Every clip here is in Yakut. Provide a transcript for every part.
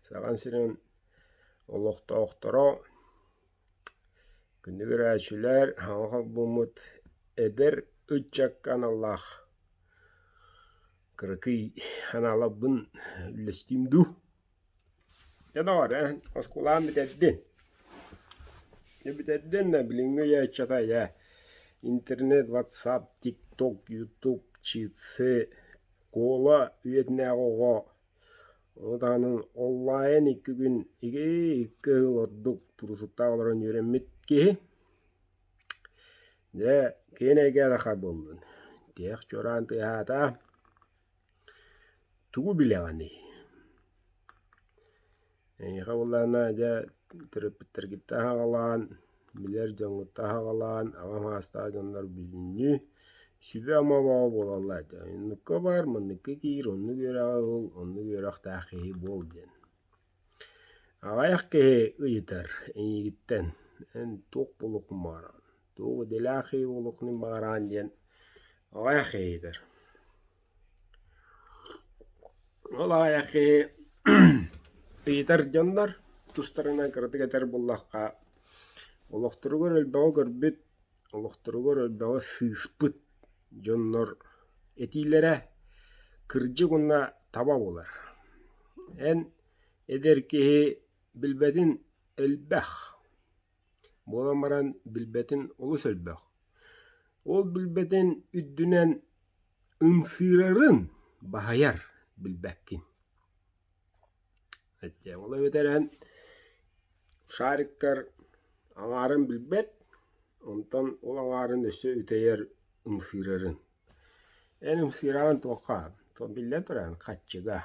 Сахан сирин олохтоохторо, күндү көрөөччүлэр, саҥа холбоммут эдэр ыччакка аналлаах кыракый аналабын үллэстиим дуу. Дьэ доҕор, эн оскуолаҕын бүтэрдин. Дьэ бүтэрдин да билиҥҥи үйэ ыччата дьэ интернет, ватсап, тикток, ютуб, чипсы, кола үйэтинээҕи оҕо Ону таһынан онлайн икки күн икки сыл ордук турусуктаах олорон үөрэммит киһи дьэ киэн эйгэ араха буоллун тиһэх чуораан тыаһаата тугу билэҕиний? Эйиэхэ буоллаҕына дьэ төрөппүттэргиттэн аҕалаан, билэр дьоҥҥуттан аҕалаан, аҕам саастаах дьоннор бүтүннүү сүбэ-ама бөҕө буолаллар этэ. Оннукка бар, манныкка киир, оннук үөрэҕи ыл, оннук үөрэхтээх киһи буол диэн. Аҕыйах киһи ыйытар эйигиттэн эн туох буолуоххун баҕараҕын, туох идэлээх киһи буолуоххун баҕараҕын диэн аҕыйах киһи ыйытар. Ол аҕыйах киһи ыйытар дьоннор тустарынан кыратык этэр буоллахха, олохторугар элбэҕи көрбүт, олохторугар элбэҕи сыыспыт дьоннор этиилэрэ кырдьык уонна таба буолар. Эн эдэр киһи билбэтин элбэх, буолан баран билбэтин олус элбэх. Ол билбэтин үрдүнэн ымсыырарын баһыйар билбэккин. Ол эбэтэр эн шариктар аҥаарын билбэт, онтон ол аҥаарын өссө үтэйэр ымсыырарын. Эн ымсыыраҕын туохха? Биллэн турар, хаччыга.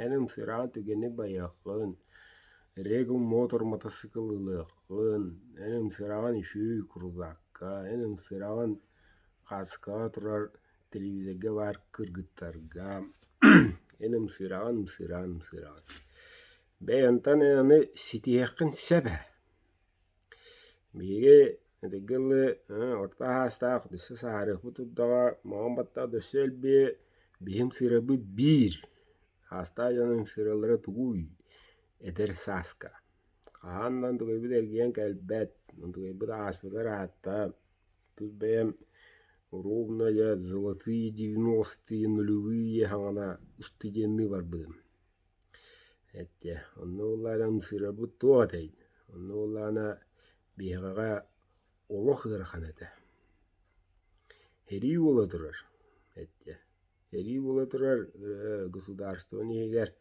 Эн ымсыыраҕын түгэни байыаххын, Регул Мотор матасыыкыл ылыаххын, эн ымсыыраҕын үчүгэй курдакка, эн ымсыыраҕын хааскаҕа турар телевизорга баар кыргыттарга, эн ымсыыраҕын, ымсыыраҕын, ымсыыраҕын. Бэйэ онтон эн аны ситиһиэххин сөп ээ. Биһиги этэргэ дылы орто аһаастаах өссө сааһырыахпыт турдаҕа, маҥан баттах да өссө элбиэ, биһи ымсыырарбыт биир. Аастаах дьон ымсыыраллара тугуй? Эдэр сааска. Хаһан да онтукайбыт эргийэн кэлбэт, онтукайбыт ааспыта ыраатта. Тут бэйэм ровно я золотые девяностые нулевые саҕана устудьуоннуу барбытым. Эттэ, онно буоллаҕына ымсыырарбыт туох этэй? Онно буоллаҕына биһиэхэҕэ олох ыарахан этэ. Сэрии буола турар, эттэ. Сэрии буола турар государствон иһигэр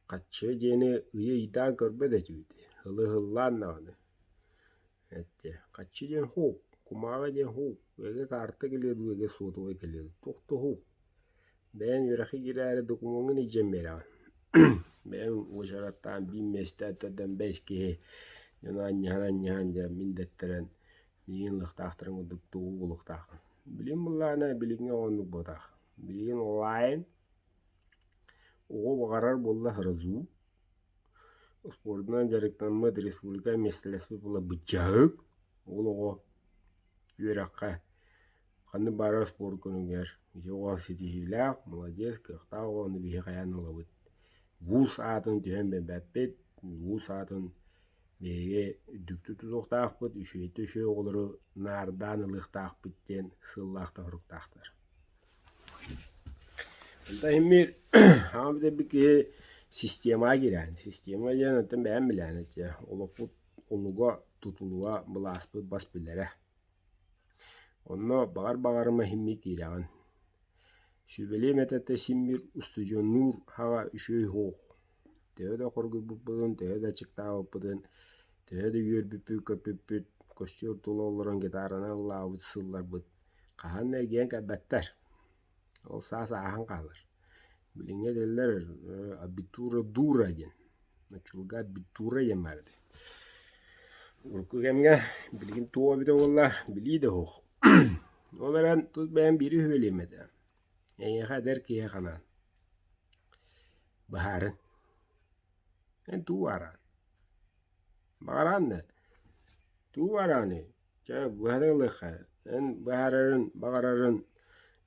хаччы диэни ыйы ыйдаан көрбөт этибит, ылы-ыллаан даҕаны. Эттэ, хаччы диэн һук, кумааҕы диэн һук, эгэ карта кэлиэ дуу, эгэ суотабай кэлиэ дуу, туох да һук. Бэйэҥ үөрэххэ киирээри докумуоҥҥун илдьэн биэрэҕин. Бэйэҥ уочараттаан биир миэстэ тардан бэс киһи дьону анньыһан-анньыһан дьэ мин дэттэрэн миигин ылыахтаахтарын курдук тугу булуохтааххын. Билигин буоллаҕына билиҥҥи оҕо оннук буолбатах. Билигин онлайн оҕо баҕарар буолла сразу спордунан дьарыктаммыт республика миэстэлэспит буола быдьаһык ол оҕо үөрэххэ Ханнык баҕарар спорт көрүҥэр ити оҕо ситиһиилээх, молодец, кыахтаах оҕону биһиги хайаан ылабыт. Вуз аатын түһэн биэрбэппит, вуз аатын биһиги үрдүктүк тутуохтаахпыт, үчүгэйтэн үчүгэй оҕолору наардаан ылыахтаахпыт диэн сыаллаах-соруктаахтар. Онтон иһиммир хаҥа бүтэрбит киһи системаҕа киирэн, система диэн оттон бэйэм билээн этэ, олохпут олуга, тутулуга, былааспыт бас билэрэ. Онно баҕар-баҕарыма иһиммит киирэҕин. Сүбэлиэм этэ син биир устудьуоннуур хаҕа үчүгэй суох. Төһө да хоргуйбуппутун, төһө да аччыктаабыппытын, төһө да үөрбүппүт-көппүппүт, костюм тула олорон гитаранан ыллаабыт сылларбыт хаһан да эргийэн кэлбэттэр. Ол саас ааһан хаалар. Билиҥҥи этэллэр абитура дура диэн. Оччолорго абитура диэн баар этэ. Урукку кэмҥэ билигин туох эбитэ буолла билии да суох. Ол эрэн тус бэйэм биири үһүөлүөм этэ. Эйиэхэ эдэр киһиэхэ анаан. Быһаарын. Эн тугу баҕараҕын? Баҕараҕын да? Тугу баҕараҕыный? Чэ, быһааран ылыахха. Эн быһаарарын, баҕарарын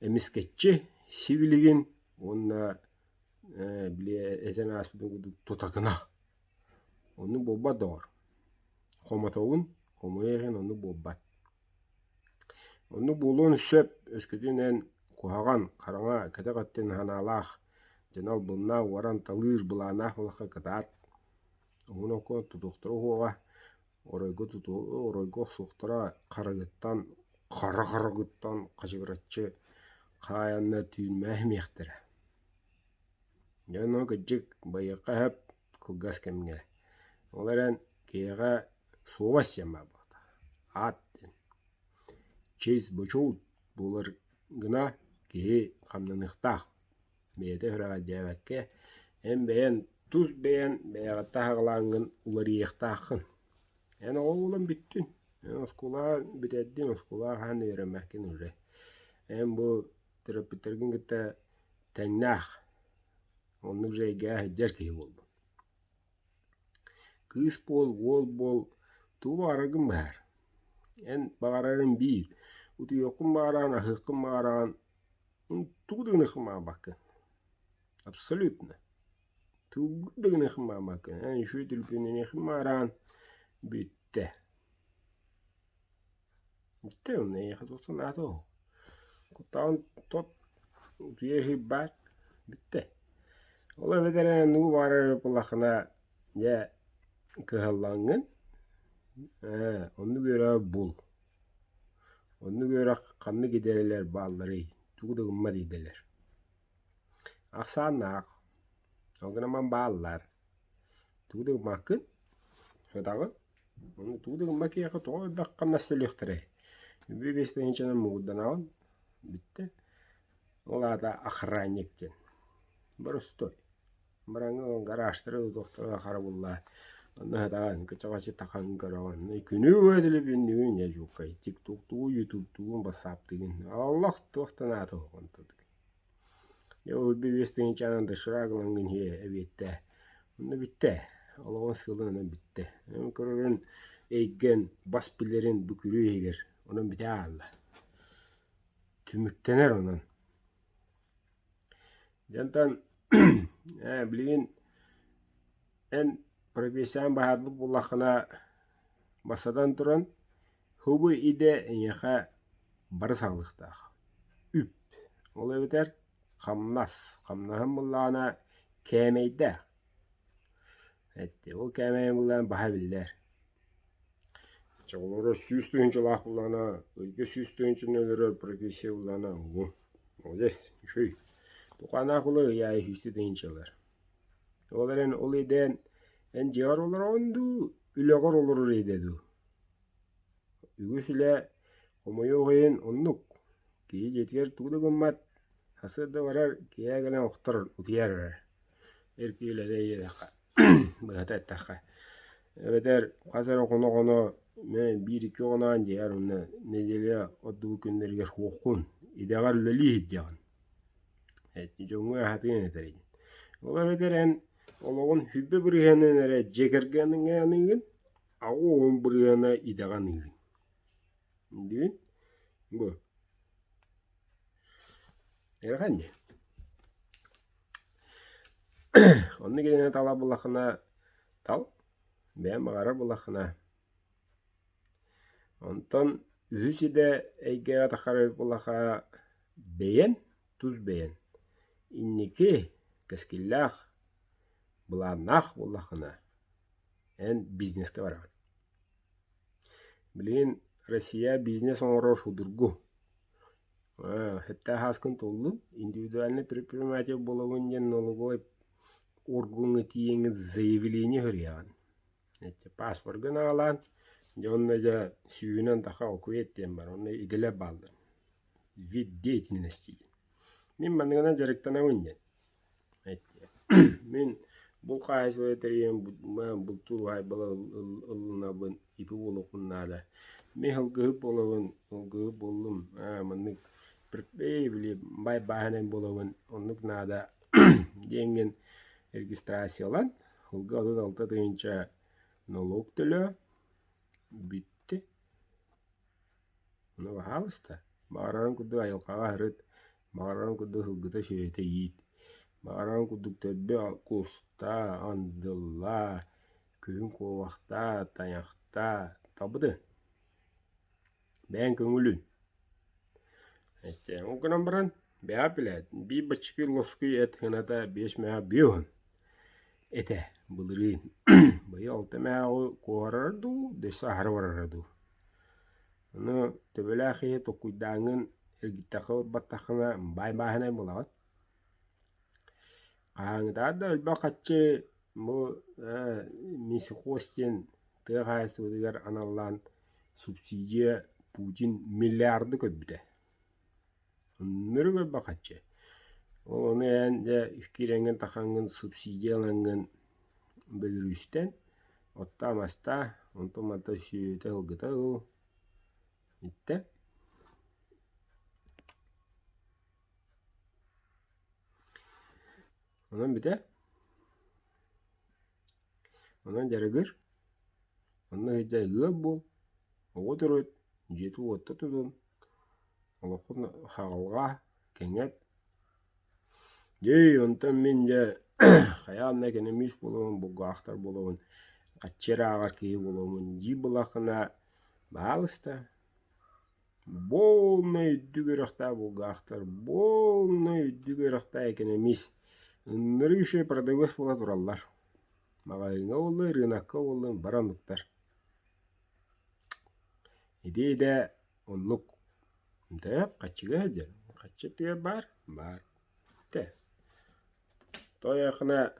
эмискэччи сибилигин уонна били этэн ааспытым курдук тутатына. Оннук буолбат доҕор. Хомотоҕун, хомойор иһин оннук буолбат. Оннук буолуон сөп, өскөтүн эн куһаҕан, хараҥа, кэтэх өттүн санаалаах, дьоно албыннаах, уоран талыыр былааннаах буоллахха кытаат, уһун окко тутуохтара уһуоҕа, оройго туту оройго охсуохтара харыгыттан, хара харыгыттан хачыгыраччы хаайанна түүнмээх имиэхтэрэ. Дьэ онно кырдьык байыахха сөп кылгас кэмҥэ. Ол эрэн киһиэхэ суобас диэн баар буолта. Аат диэн. Честь бочуот буолар гына киһи хамнаныахтаах. Бэйэтэ сүрэҕэлдьээбэккэ, эн бэйэн тус бэйэн бэйэҕиттэн аҕылааҥҥын уларыйыахтааххын. Эн оҕо буолан бүттүн. Эн оскуолаҕа бүтэрдиҥ, оскуолаҕа хаһан да үөрэммэккин уже. Эн бу төрөппүттэргин кытта тэҥнээх, оннук же эйгэҕэ сылдьар киһи буоллуҥ. Кыыс буол, уол буол, тугу баҕараргын быһаар. Эн баҕарарыҥ биир, утуйуоххун баҕараҕын, аһыаххын баҕараҕын, тугу да гыныаххын баҕарбаккын. Абсолютно. Тугу да гыныаххын баҕарбаккын. Эн үчүгэй түлүпүөннэниэххин баҕараҕын, бүттэ. Бүттэ онно эйиэхэ туох санаата ол. Куттаҕын тот, утуйар иһит баар, бүттэ. Ол эбэтэр эн уу баҕарар буоллаххына, дьэ, кыһаллаҥҥын, ээ, оннук үөрэҕи бул. Оннук үөрэх ханнык идэлэр баалларый, тугу да гыммат идэлэр. Ахсааннаах, ол гынан бааллар. Тугу да гыммаккын, сытаҕын. Ону тугу да гыммат киһиэхэ тоҕо элбэх хамнас төлүөхтэрэй? Биэс тыһыынчанан муҥурданаҕын, бүттэ. Ол аата охранник диэн. Боростуой. Бараҥҥа гаражтары тутуохтара харабыллаа. Онно сатаан кычаҕачы тахан көрөҕүн. Күнү быһа дьэ чуолкай тиктоктугун, ютубтугун, бассааптыгын. Олох туох да наада суох онтон. Дьэ ол 5 тыһыынчанан доширак ылаҥҥын иһиэ эбиэттээ. Онно бүттэ. Олоҕун сыалын онон бүттэ. Эн көрөрүн эйгэн бас билэрин бу күрүө иһигэр онон бүтэ хаалла. Түмүктэнэр онон. Дьэ онтон ээ билигин эн профессияҕын баһаарбыт буоллаххына бастатан туран ХБ идэ эйиэхэ бары саҕалыахтаах. Үп, ол эбэтэр хамнас. Хамнаһын буллаҕына кээмэйдээх. Ол кээмэйин буллаҕына баһа биллэр. Чоҕулара 100 тыһыынчалаах буллаҕына, ыйга 100 тыһыынчаны өлөрөр профессия буллаҕына угу. Молодец, үчүгэй. Тукаанаах була ый аайы сүүстэ тыһыынча ылар. Ол эрэн ол идээн эн дьиэҕэр олороҕун дуу, үлэҕэр олорор идэ дуу? Үгүс үлэ, хомойуох иһин, оннук. Киһи дьиэтигэр тугу да гыммат, сарсыарда барар, киэһэ кэлэн охтор, утуйар эрэ. Эр киһи үлэлээ диэтэххэ, быһата эттэххэ. Эбэтэр хас эрэ хоно-хоно биир-икки оҕоноон дьиэҕэр уонна нэдиэлэ ордубут күннэригэр суоххун, идэҕэр үлэлии сылдьаҕын. Дьоҥҥо аһатыан этэр ини. Ол эбэтэр эн олоҕун 100 бырыһыанын эрэ дьиэ кэргэниҥ аныыгын, 80 бырыһыана идэҕэ аныыгын. Диин бу. Эрэхэн дии. Оннук идэни талар буоллаххына тал, бэйэм баҕарар буоллаххына. Онтон үһүс идэ эйгэҕэ таххар буоллахха бэйэн, тус бэйэн инники кэскиллээх, былааннаах буоллаххына эн бизнескэ бараҕын. Билигин Россия бизнес оҥорор судургу. Сөптөөх ааскын туллун, индивидуальный предприниматель буолабын диэн налоговай органҥа тиийэҥҥин заявление суруйаҕын. Паспоргын аҕалаан, дьэ онно дьэ сүүһүнэн таха окует диэн бар, онно идэлэр бааллар. Вид деятельности диэн. Мин манныгынан дьарыктанабын диэн. Мин бу хаһаайыстыба тэрийэн бултуур уһаайбала ылынабын, ипи буолуохпун наада. Мин сылгыһыт буолабын, сылгыһыт буоллум, маннык били бай бааһынай буолабын, оннук наада диэҥҥин регистрациялан, сылга 36 тыһыынча нолуок төлөө, бүттэ. Ону баһаалыста, баҕарарыҥ курдук айылҕаҕа сырыт, баҕарарыҥ курдук сылгыта сүөһүтэ иит, баҕарарыҥ курдук төрдө кустаа, андыллаа, Күһүн куобахтаа, тайахтаа, талбытыҥ. Бэйэҥ көҥүлүн. Ол гынан баран бэйэҕэ билээт, биир баччыкый лоскуй эт сыаната 5 мөһө 50 этэ былырыын. Быйыл 6 мөһөҕү куоһарара дуу, өссө аһара барара дуу. Ону төбөлөөх киһи толкуйдааҥҥын эргиттэххэ ылбаттаххына баай бааһынай буолаҕын. Хаһааҥҥытааҕар да элбэх харчы бу Минсельхоз диэн тыа хаһаайыстыбатыгар аналлаан субсидия Путин миллиарды көрбүтэ. Оннук элбэх харчы. Ол ону эн дьэ киирэҥҥин тахаҥҥын субсидия ылаҥҥын Бөлөрүүстэн оттоо-мастаа, онтон-мантан сүөһүтэ сылгыта ыл иттэ. Онон бүтэ. Онон дьарыгыр. Онно сылдьан ыал буол, оҕо төрөт, дьиэтэ-уота тутун, олоххун хаҕылҕаа, кэҥэт. Дьэ, онтон мин дьэ хайаан да экономист буолабын, булгаахтар буолабын, хаччы эрэ ааҕар киһи буолабын дии буоллаххына, баһаалыста, Буолунай үрдүк үөрэхтээх булгаахтар, буолунай үрдүк үөрэхтээх экономист, ыннырыы продавец буола тураллар. Маҕаһыыҥҥа буоллун, ырыынакка буоллун бары оннуктар. Ити идэ оннук. Дэ, хаччыга сылдьар. Хаччы өттүгэр баар? Баар. Тэ. Тоойохуна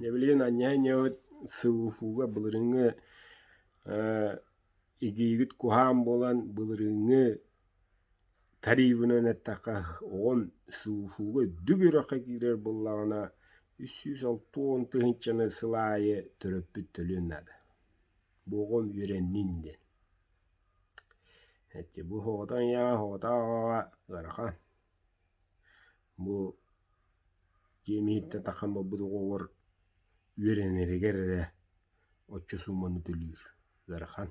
Дьэ билигин анньаһа-анньаһабыт СВФУ-га былырыыҥҥы игиибит куһаан буолан былырыыҥҥы тарифынан эттэххэ оҕом СВФУ-га үрдүк үөрэххэ киирэр буоллаҕына 360 тыһыынчаны сыл аайы төрөппүт төлүөн наада. Бу оҕом үөрэннин диэн. Эчи бу оҕото ийэҕэ оҕото аҕаҕа ыарахан. Бу дьиэм иһиттэн тахсан барбыт оҕолор үөрэнэригэр эрэ оччо сууманы төлүүр ыарахан.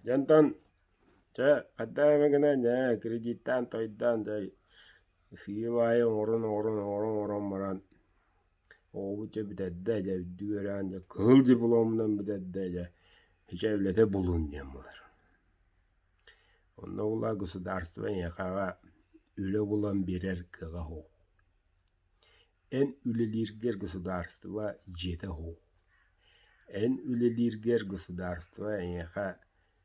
Дьэ онтон чэ хайдах эмэ гынан дьэ кредиттаан тойдоон дьэ сыыйа-баайа оҥорон оҥорон оҥорон оҥорон баран оҕобут дьэ бүтэрдэ дьэ үрдүк үөрэҕин дьэ кыһыл дипломунан бүтэрдэ дьэ ичэ үлэтэ булун диэн буолар. Онно була государство эйиэхэҕэ үлэ булан биэрэр кыаҕа суох. Эн үлэлииргэр государство дьиэтэ суох. Эн үлэлииргэр государство эйиэхэ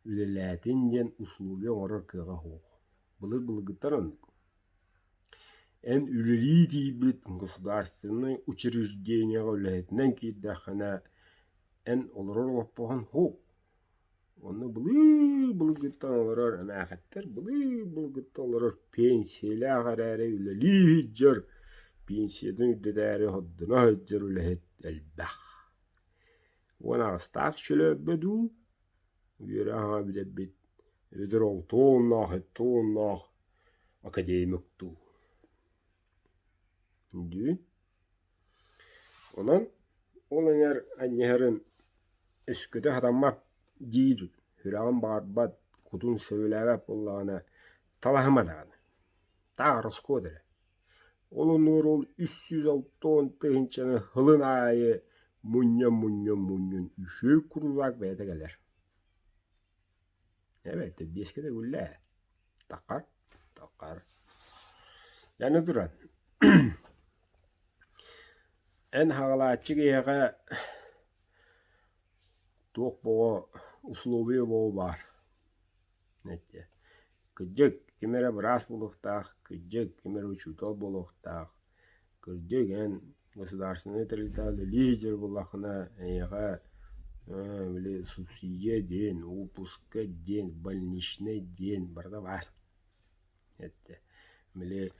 үлэлээтин диэн условия оҥорор кыаҕа суох. Былыр-былыргыттан оннук. Эн үлэлии тиийбит государственнай учреждениеҕа үлэһитинэн киирдэххинэ, эн олорор олоппоһун суох. Онно былыы-былыргыттан олорор эмээхиттэр былыы-былыргыттан олорор пенсиялаах эрээри үлэлии сылдьар, пенсиятын үрдэтээри сордоно сылдьар үлэһит элбэх. 18-таах чөлөөбө дуу, үөрэ аһа бүтэрбит, эбэтэр 6-уоннаах, 7-уоннаах академик дуу. Дүү. Онон ол эҥэр анньыһарын өскөтө сатаммат диир сүрэҕин баҕарбат, кутун сөбүлээбэт буоллаҕына талаһыма даҕаны, таах ороскуот эрэ. Ол оннугар ол 360 тыһыынчаны сылын аайы мунньан-мунньан мунньан үчүгэй курулаах бэйэтэ кэлэр. Эбэтэр биэскэ да үллээ. Таххар, таххар. Аны туран, эн хаҕалааччы киһиэхэ туох боҕо условие боҕо баар. Эттэ. Кырдьык, ким эрэ быраас буолуохтаах, кырдьык, ким эрэ учуутал буолуохтаах, Кырдьык, эн государственнай тэрилтэҕэ үлэлии сылдьар буоллаххына, эйиэхэ били субсидия диэн, уоппуска диэн, больничнай диэн барыта баар. Эттэ. Били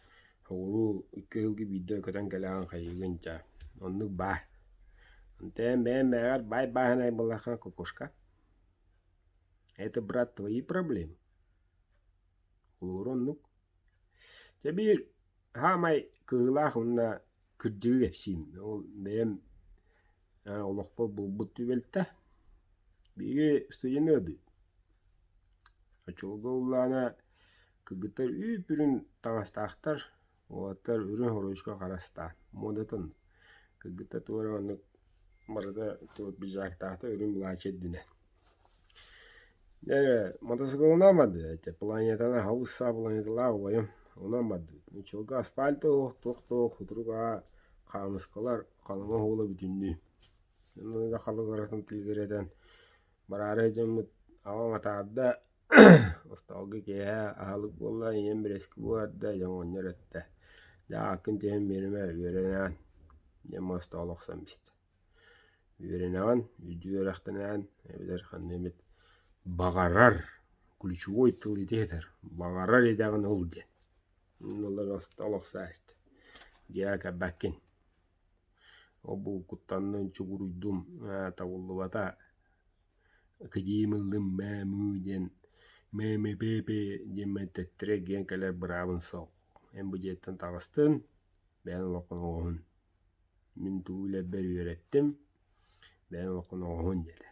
соҕуруу 2 сылга биирдэ көтөн кэлэҕин хайыыгын ча. Оннук баар. Онтон эн бэйэҥ бэйэҕэр баай бааһынай буоллаххына кокошка. Это, брат, твои проблемы. Холобура оннук. Чэ биир Саамай кыһыылаах уонна кырдьыгы кэпсиим. Ол бэйэм олохпор булбут түбэлтэ. Биһиги студены ыадыы. Оччолорго ыллаана кыргыттар үүт-үрүҥ таҥастаахтар. Уолаттар үрүҥ хоруйка харастаан, муодатын кыргыттар туора оннук барыта туох пиджактаахтар үрүҥ былаачыйа үрдүнэн. Ээ, мотоциклынан бардыбыт, планетаны хабыс-саа планеталаах убайым, онон бардыбыт. Ничего асфальт суох, туох да хутурук аа хаамыскалар халыҥа уола бүтүннүү. Онно халыгыратын тилигирэтэн бараары дьоммут аҕам атаарда Остуолга киэһэ аһылык буолла, ийэм бэрэски буһарда, дьэ оҕонньор эттэ: «Дьэ ааккын түһэн биэримэ, үөрэнэҕин» диэн остуол охсон бистэ. Үөрэнэҕин, үрдүк үөрэхтэнэҕин эбэтэр ханна эмит баҕарар, ключевой тыл ити этэр, баҕарар идэҕин ыл диэн. Онно остуол охсо ааста. Дьиэҕэ кэлбэккин. Ол булкуттанным, чугуруйдум, табыллыбата Академия ыллым мээ-мүү диэн мээ-мэ-пээ-пээ диэммин төттөрү эргийэн кэлэр быраабым суох. Эн бу дьиэттэн таҕыстын, бэйэҥ олоххун оҥоһун. Мин тугу билэрбэр үөрэттим, бэйэҥ олоххун оҥоһун диэтэ.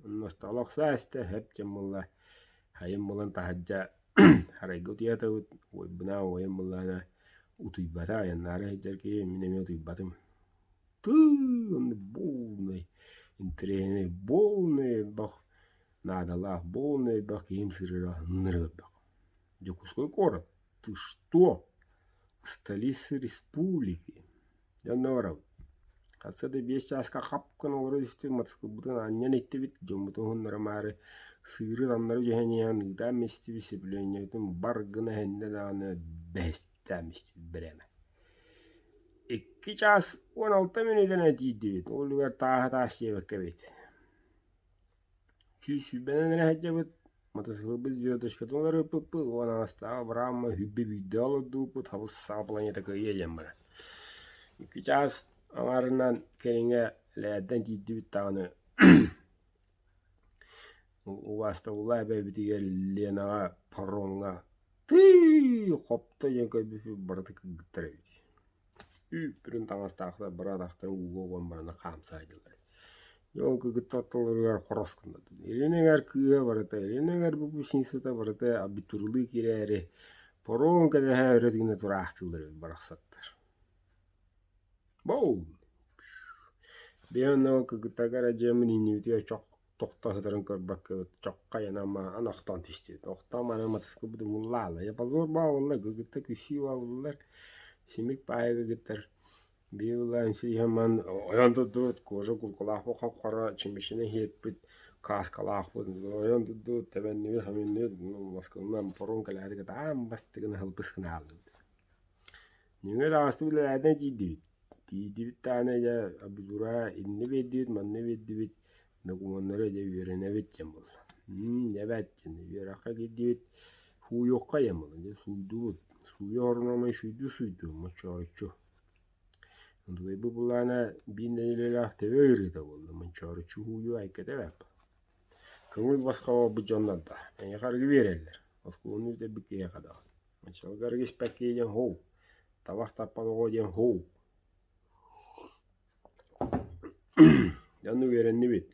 Онно остуол охсоо истэ, сөп диэн буолла. Хайым булан таһырдьа арайга утуйаатыбыт, уойбунаа уойан буллаҕына утуйбата, айаннаары сылдьар киһи мин эмиэ утуйбатым. Тыы, онно буолунай, интэриэһинэй буолунай элбэх наадалаах буолунай элбэх киһим сырыыра ынырык элбэх. Дьокуускай куорат, ты что? Столица республики. Дьэ онно барабыт. Хасса да 5 чааска хап гына олоро түстүм, матсыкылбытын анньан иттибит, дьоммутун уһуннарамаары сыыры таҥнары түһэн иһэн ыытаан истибит, сцеплениебытын бар гына иһиннэ даҕаны бэһистээн истибит бэрээмэ. 2 чаас 16 мүнүүтэнэн тиийдибит, ол иһигэр тааһы таас диэбэккэ эбит. 120 эрэ сылдьабыт, матасыыкылбыт звездочкатын уларыппыппыт уонна аҥастааҕы быраама үһүбү биирдэ олордубуппут хабыс саҥа планета кыайыа диэн баран. 2 чаас аҥаарынан кэриҥэ Лээрдэн тиийдибит даҕаны Убаастабыллаах эбэбитигэр Ленаҕа паромҥа тыый хопто диэн көрбүппүт барыта кыргыттар эбит. Үүт-бүрүн таҥастаахтар бары атахтарын ууга уган баран хаамса сылдьаллар. Дьэ ол кыргыттар ортолоругар хорос гыннардым. Илин эҥэр кыыһа барыта, илин эҥэр выпускницата барыта абитурулуу киирээри паром кэтэһэ өрө тыына тураахтыыллар эбит барахсаттар. Боу! Биир кыргыттарга эрэ дьиэммин иннибитигэр чох тохто сытарын көрбөккө чоххайынан маҥан охтон түстүбүт. Охтон баран матаскыбыт умуллаалла. Я позор бааллар, кыргыттар күсүү бааллар, симик паайа кыргыттар. Биир ылаан сиһэман ойон турдубут, кожа куркулаахпыт хоп-хоро, чемишини иһиэппит, кааскалаахпыт, ойон турдубут, тэбэннибит, хаминнибит, Москванан паром кэлээри аан бастыгын аһылбыс гына хааллыбыт. Нөҥүө даҕастыы үлэлээтинэ тиийдибит. Тиийдибит даҕаны дьэ абитура иннэ биэрдибит, манна биэрдибит, докумуоннары дьэ үөрэнэбит диэн буолла. Дьэ эбээт диэн үөрэххэ киирдибит, сууйуохха диэн буолла. Дьэ сууйдубут. Сууйа оронуомай сууйдуу-сууйдуу мочооруччу. Онтукайбыт былаана биир нэдиэлэлээх төбө ыарыыта буолла. Мочооруччу сууйуу айката эбээт. Көҥүл босхо буолбут дьоннор да эйиэхэ арыгы биэрэллэр. Оскуоланы бүтэрбит киһиэхэ даҕаны. Оччолорго испэккиэ диэн һуу, табах таппат оҕо диэн һуу. Дьэ онно үөрэннибит.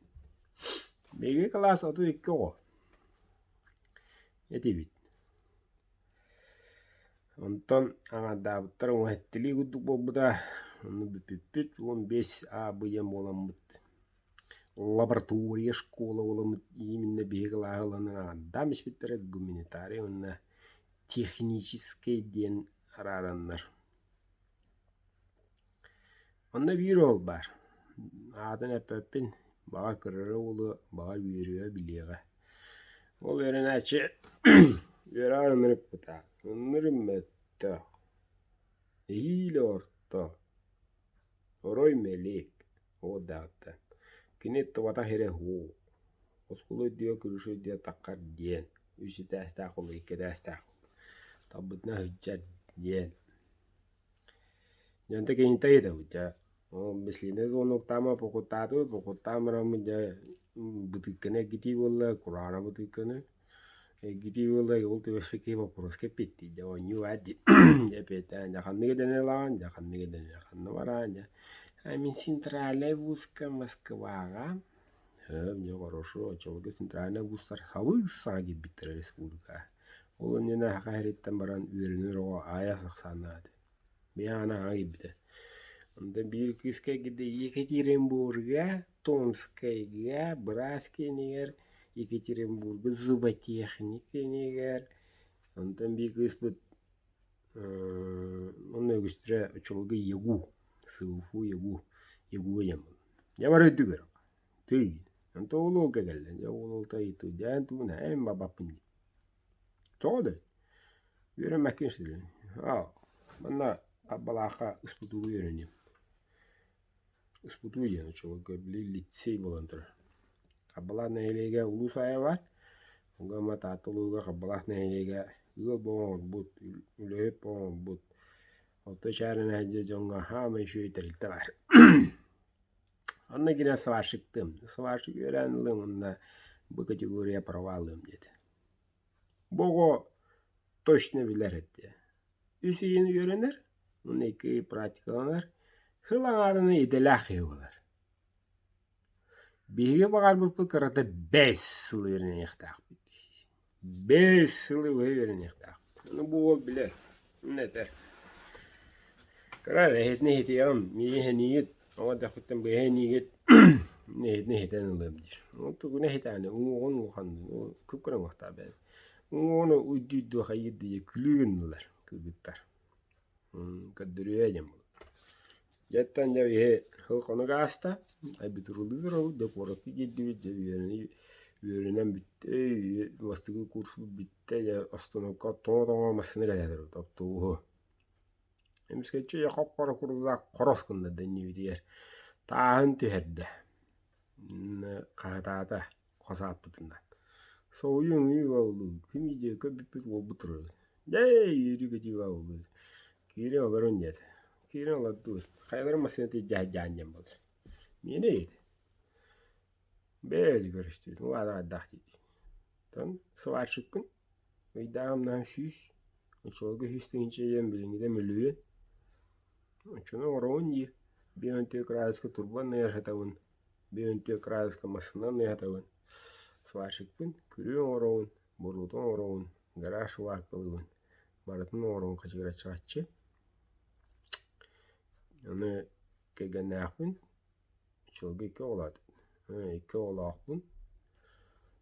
Биһиги кылаас 32 оҕо этибит. Онтон аҥардаабыттар уҥа курдук буолбута. Онно бүппүппүт 15 А Б диэн буоламмыт лаборатория школа буоламмыт именно биһиги кылааһы ылан аҥардаан испиттэрэ гуманитарий уонна техническэй диэн араараннар. Онно биир уол баар, аатын эппэппин, баҕар көрөрө буолуо, баҕар үөрүө, билиэҕэ. Ол үөрэнээччи үөрэҕэр ынырыкпыта, ынырым мөлтөх, эһиил орто, орой мэлик, уордаахтан. Кини тубатах эрэ һуу, оскуола үрдүгэр крыша үрдүгэр таххар диэн, үс этээстээх уонна икки этээстээх талбытынан сылдьар диэн. Дьэ онто киниттэн ыйытабыт дьэ ол бэсиэнэ звоноктаама покуттаатыбыт, покуттаан бараммыт дьэ бытыыкканы эргитии буолла, кураана бытыыкканы эргитии буолла, ол түбэспит киһи боппуруоска эппиэттиир дьэ оонньуу баар дии дьэ эппиэттээн дьэ ханнык идэни ылаҕын, дьэ ханнык идэни ханна бараҕын дьэ а мин центральнай вузка Москваҕа дьэ хорошо оччолорго центральнай вузтар сабыс-саҥа киирбиттэрэ республикаҕа. Ол иннинэ саха сириттэн баран үөрэнэр оҕо аҕыйах ахсааннаах этэ. Биһиэхэ наһаа киирбитэ. Онтон биир кыыска киирдэ Екатеринбурга, Томскайга, быраас киинигэр, Екатеринбурга зуботехник киинигэр. Онтон биир кыыспыт онно үгүстэрэ оччолорго ЕГУ, СГУ, ЕГУ, ЕГУ диэн буолла. Дьэ бары үрдүгэр Тыый, онтон ол уолга кэллэ, дьэ ол уолта ыйытыы, тугун эн бабаппын дии. Тоҕо да? Үөрэммэккин сылдьан. Аа, манна Харбалаахха СПТУ үөрэниэм. СПТУ диэн оччолорго били лицей буолан турар. Харбалаах нэһилиэгэ улуус аайы баар. Онго Таатта улууһугар Харбалаах нэһилиэгэ ыал буолан оҥорбут, үлэһит буолан оҥорбут, орто чаарына сылдьар дьоҥҥо хаамай үчүгэй тэрилтэ баар. Онно киирэн сварщиктыам. Сварщик үөрээн ылыам уонна бу категория права ылыам диэтэ. Бу оҕо точно билэр этэ. Үс ыйын үөрэнэр, уонна икки ый практикаланар, сыл аҥаарынан идэлээх киһи буолар. Биһиги баҕарбыппыт кырата бэс сыл үөрэниэхтээхпит. Бэс сылы быһа үөрэниэхтээхпит. Ону бу уол билэр, онно этэр. Кыра эһэтин иһитиэҕим, миигин сэниигит, оҕо эрдэхпиттэн быһа сэниигит, эһэтин иһитэн ылыам диир. Ол тугун иһитээни, уҥуоҕун улаханныын, күп-күрэ уҥуохтаах бэйэтэ. Уҥуоҕун уйдуйдуо хайыыр диye күлүү гыннылар кыргыттар. Көрдөрүө диэн буолла. Дьэттэн дьэ биһи сыл хонук ааста, айбытырылыыр ол дьэ куоракка киирдибит, дьэ үөрэнии үөрэнэн бүттэ, бастакы курспут бүттэ, дьэ остановка тоҥо-тоҥо массыына кэлэ турбут оптуобуһу. Эмискэччи дьэ хоп-хоро курдук хорос гыннарда иннибитигэр тааһын түһэрдэ, хаһытаата хос ааппытынан. Соһуйуу үҥүү буоллум, ким диэки көрбүппүт уолбут турар эбит. Дьэ үөрүү-көтүү буоллум. Киирэн олорун диэтэ. Киирэн олордубут. Хайаларын массыыната дьаһайдаан диэн буолар. Миэнэ диэтэ. Бэйэ көрүстүбүт. Улаатаҕайдаах диэтэ. Оттон сварщикпын. Ыйдааҕым наһаа 100. Оччолорго 100 тыһыынча диэн билиҥҥитэ мөлүйүөн. Оччону оҥоробун диир. 54 градуска турбан ыйар сатабын. 54 градуска массыынанан ыйатабын. Сварщикпын. Күрүө оҥоробун, буруотун оҥоробун, гараж сваркалыыбын. Барытын оҥорон хачыгыраччы. Аны кэргэннээхпин, сылга икки оҕолоотум. Икки оҕолоохпун,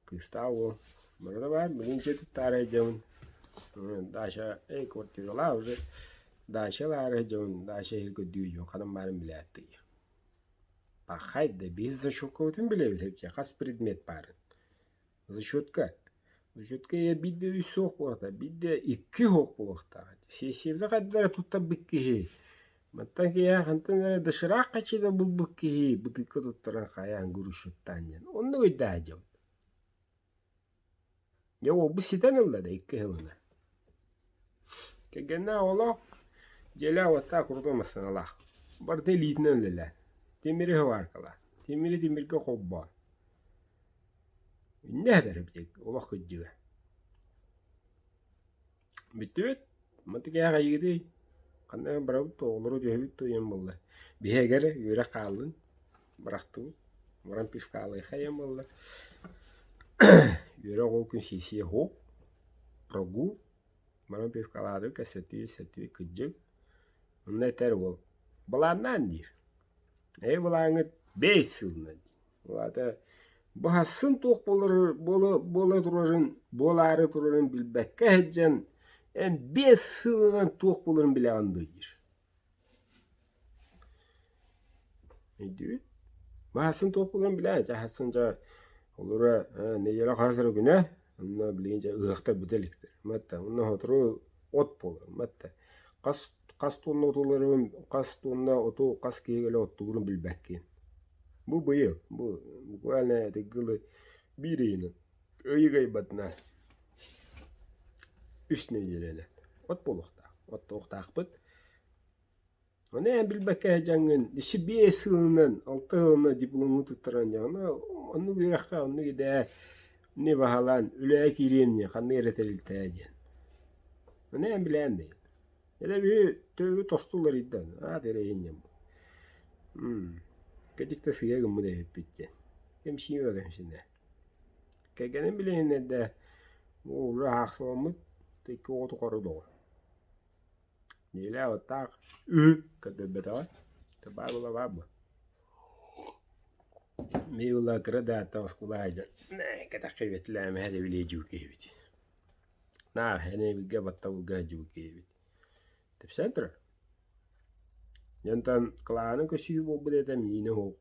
кыыстаах уол. Барыта баар, билигин дьиэ туттаары сылдьабын. Дача, эй, квартиралаах уже. Дача ылаары сылдьабын, дача иһин көрдүү дьон ханан баарын билээт Пахай да биир зачеткабытын билэбит хас предмет баарын. Зачетка. Зачетка ийэ биирдэ үс суох буолуохтаах, биирдэ икки суох буолуохтаах. Сиэссийэбитэ хайдах эрэ туттарбыт киһи. Мантан киһи хантан эрэ доширак хачыта булбут киһи бытыыкка туттаран хайаан грузчиктаан диэн. Оннук өйдөөх дьон. Дьэ уолбут ситэн ылла да икки сылынан. Кэргэннээх оҕолоох, дьиэлээх-уоттаах крутой массыыналаах. Барыта илиитинэн үлэлээн. Тимири сыбааркалаан. Тимири тимиргэ холбоон. Иннэ эбэр эбит олох кырдьыга. Бүттүбүт. Мантык ээҕ эйигитий? Ханна эрэ барабыт дуо, оҕолору түһэбит дуо диэн буолла. Биһиги эрэ үөрэх хааллын, бырахтыбыт. Баран пивкаалыахха диэн буолла. Үөрэх ол күн сиэссийэ суох, прогул. Баран пивкалаатыбыт, кэпсэттибит, кэпсэттибит, кырдьык. Онно этэр уол, былааннаан диир. Эһи былааҥҥыт бэйс сылынан диир. Ол аата быһасын туох буолар буола буола турарын буолаары турарын билбэккэ сылдьан эн биэс сылынан туох буоларын билэҕин дуо диир. Өйдүүр? Баһасын туох буоларын билэҕин дьэ хасын дьэ олоро нэдиэлэ хаһыс эрэ күнэ онно билигин дьэ ыһыахтар бүтэ иликтэр матта онно сотору от буолар матта хас хас туонна отуларын хас туонна оту хас киһи кэлэ оттуурун билбэккин Бу быйыл, бу буквально этигилы биир ыйынан, ыйы кыайбатына үс нэдиэлэнэн от буолуохтаах, оттуохтаахпыт. Ону эн билбэккэ сылдьаҥҥын иши биэс сылынан, алта сылынан дипломҥун туттаран дьаҥна оннук үөрэххэ, оннук идээ не баһылаан үлэҕэ киириэм диэн ханнык эрэ тэрилтэ диэн. Ону эн билээн да Эрэ үһү төбө тосту уларыйда, аат эрэ иһин диэн Кэтик да сыыйа гыммыт эбиппит диэн. Кэмсиимэ кэмсинэ. Кэргэним билиһиннэрдэ уура аахсыламмыт икки оҕоту хоро доҕор. Дьиэлээх-уоттаах үһү көрдөрбөтөҕө. Баар буола баар буо. Мин буолла кыра дааттан оскуола сылдьан кэтэххэ үөтэлээмэһэ да билиэ дьуу киһибит. Наар энэбилгэ баттабылга дьуу киһибит. Тэпсэн турар. Дьонтон кылааны көсүү буолбут этэ миинэ суох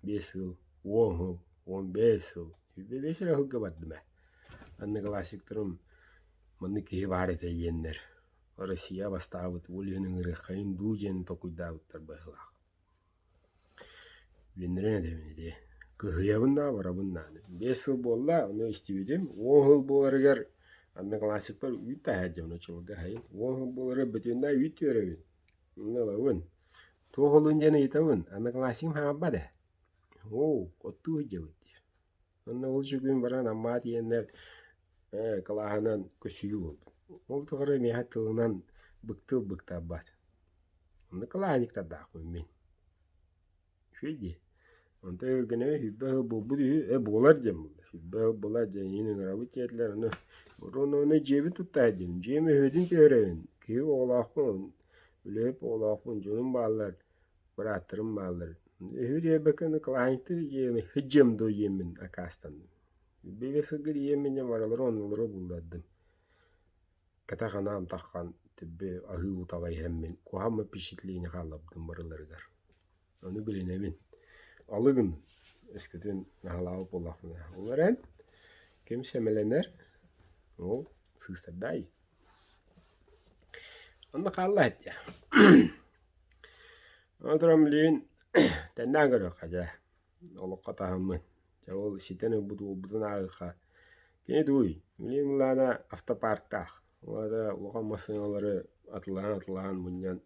5 сыл, 10 сыл, 15 сыл, 25 эрэ сылга бардым ээ. Одноклассниктарым маннык киһи баар этэ диэннэр Россия бастаабыт ол иһин ыҥырыаххайын дуу диэн толкуйдаабыттар быһыылаах. Үөннэрин этэбин ити. Кыһыйабын да барабын даҕаны. 5 сыл буолла, ону истибитим. 10 сыл буоларыгар одноклассникпар үүт таһаайдым, оччолорго аһайын. 10 сыл буоларыгар бүтүннүү үүт түөрэбин. Онно ылабын. Туох ылын диэн ыйытабын. Одноклассникым хаалбат ээ. Оо, оттуу сылдьабыт диир. Онно ол сүгүн баран Аммаа тиийэннэр ээ кылааһынан көссүү буолбут. Ол тухары миэхэ тылынан быктыл быктарбат. Онно кылааһынньыктардаахпын мин. Үчүгэй дии. Онтон өргөнөбүн 20 сыл буолбут үһү, э буолар диэн буолла. 20 сыл буолар диэн иһин ыҥырабыт диэтилэр, ону урун ону дьиэбин тутта сылдьабын. Дьиэм өһүөтүн түһэрэбин. Киһи оҕолоохпун, үлэһит оҕолоохпун, дьонум бааллар, бырааттарым бааллар. Өһү диэбэккэ аны кылааһынньыктыы дьиэни сылдьыам дуо диэммин аккаастанным. Бигэ сылгы диэммин дьэ барылары оннулара буллардым. Кэтэх анаан таххан түбү аһыы утаҕы иһэммин куһаҕан впечатление хаалларбытым барыларыгар. Ону билинэбин. Алы гынным. Өскөтүн наһалаабыт буоллахпына. Ол эрэн ким сэмэлэнэр, ол сыыстардаай. Онно хаалла этэ. Ону туран билигин тэннээн көрүөххэ дьэ. Олоххо таһыммын. Дьэ ол ситэн ылбыт уолбутун ааҕыахха. Кини тугуй? Билигин былаана автопарктаах. Ол аата улахан массыыналары атылаан-атылаан мунньан